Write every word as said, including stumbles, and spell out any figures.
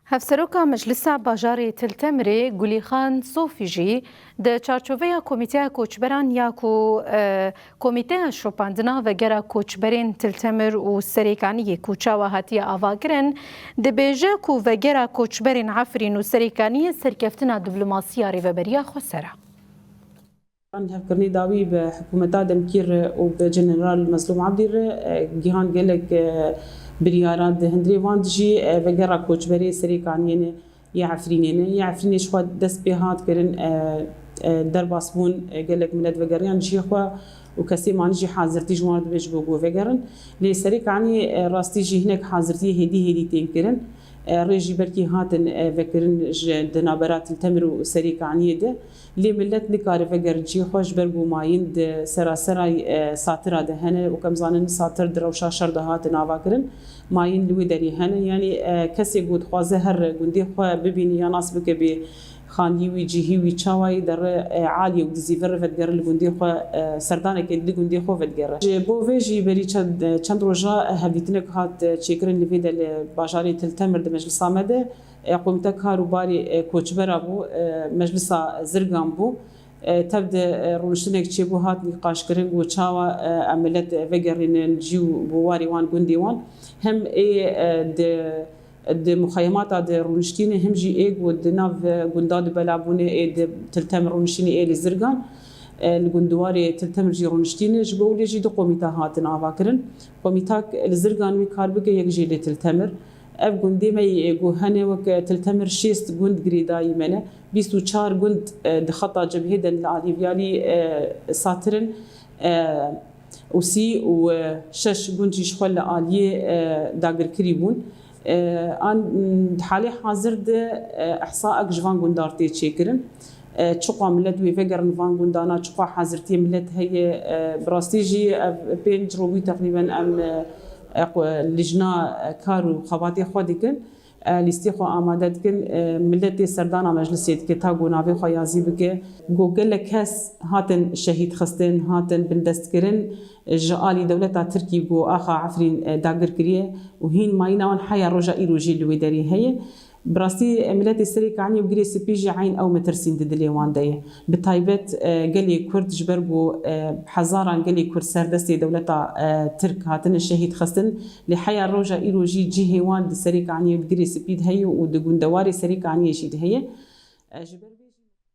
Hevseroka Meclisa Bajarê Til Temirê Gulîxan Sofî jî di çarçoveya Komîteya Koçberan ya ku, e, Komîteya Şopandina Vegera Koçberên Til Temir û Serêkaniyê ku çawa hatiye avakirin, dibêje ku Vegera Koçberên Efrîn û Serêkaniyê serkeftina dîplomasî ya Rêveberiya Xweser e. Hevkirinê dawî bi hikûmeta demkî re û bi General Mezlûm Ebdî re, e, gihan gelek, e, biryara. Di hundirê van de jî, e, Vegera Koçberê Serêkaniyê ne, yê Efrînê ne. Yê Efrînê ji xwe dest pê hat kirin, e, e, derbas bûn, e, gelek milet vegeriyan cihê xwe û kesê manî jî hazirtî ji wan re dibe ji bo ku vegerin. Lê Serêkaniyê, e, rastî jî hinek hazirtiyê hêdî hêdî tên kirin. E, rê jî belkî hatin, e, vekirin ji, di navbera Til Temir û Serêkaniyê de. Lê milet nikare vegerin cihê xwe ji ber ku mayîn di serasera, e, satira de hene û, ku em zanin, satir di rewşa şer de hatin avakirin. Mayîn li wê derê hene. Yanî, e, kesê ku dixwaze her gundê xwe bibîne ya nas bike bê xaniyî wî, cihî wî, çawayî dere, e, aliyê û dizî vir ve digere li gundê xwe, e, serdanekê li gundê xwe vedigere. Ji bo vê jî berî çend, çend roja hevdîtinek hat, e, çêkirin li vê de li bajarê Til Temir di meclisa me de. E, Komîta Kar û Barê, e, Koçbera bû, e, Meclisa Zirgan bû. E, tev de, e, rûniştinek çêbû, hat nîqaşkirin ku çawa, e, em milet vegerînin cî û bo warê wan, gundê wan. Hem ê, e, di, di muxeyemata de rûniştîne, hem jî ê ku di nav, e, gunda de bela bûne, ê di Til Temir rûniştîne, ê li Zirgan, e, li gundiwarê Til Temir jî rûniştîne. Ji bo wê jî du komîta hatin avakirin. Komîtak li Zirgan wê kar bike, yek jî li Til Temir. Ev gundê me yê ku hene wek Til Temir şêst gund girêdayî me ne. Bîst û çar gund, e, di xeta cebhê de li alî viyalî, e, satir in, e, û sî û şeş gund jî ji xwe li aliyê, e, dagirkirî bûn. E, an, di halê hazir de, e, ihsaek ji van gundar tê çêkirin. E, çiqa milet wê vegerin van gundana, çiqa hazirtiyê milet heye, e, bi rastî jî ev pênc roj bû teqrîben em, e, e, qu-, lijna, e, kar û xebatê xwe dikin. E, lîstê xwe amade dikin, e, milet tê serdana meclisê dike, ta ku navê xwe yazî bike. Ku gelek kes hatin şehîd xistin, hatin bindestkirin, ji alî dewleta Tirkî ku axa Efrîn, e, dagir kiriye û hîn mayîna wan heya roja îro jî li wê derê heye. Bi rastî, e, miletê Serê Kaniyê û Girê Spî jî eyn ew metirsîn di dilê wan de ye. Bi taybet, e, gelê Kurd, ji ber ku, e, hezaran gelê Kurd ser destê dewleta, e, Tirk hatine şehîd xistin, lê heya roja îro jî cihê wan di Serê Kaniyê û di Girê Spî de heye û di gundewarê Serê Kaniyê jî de heye. E, ji ber vê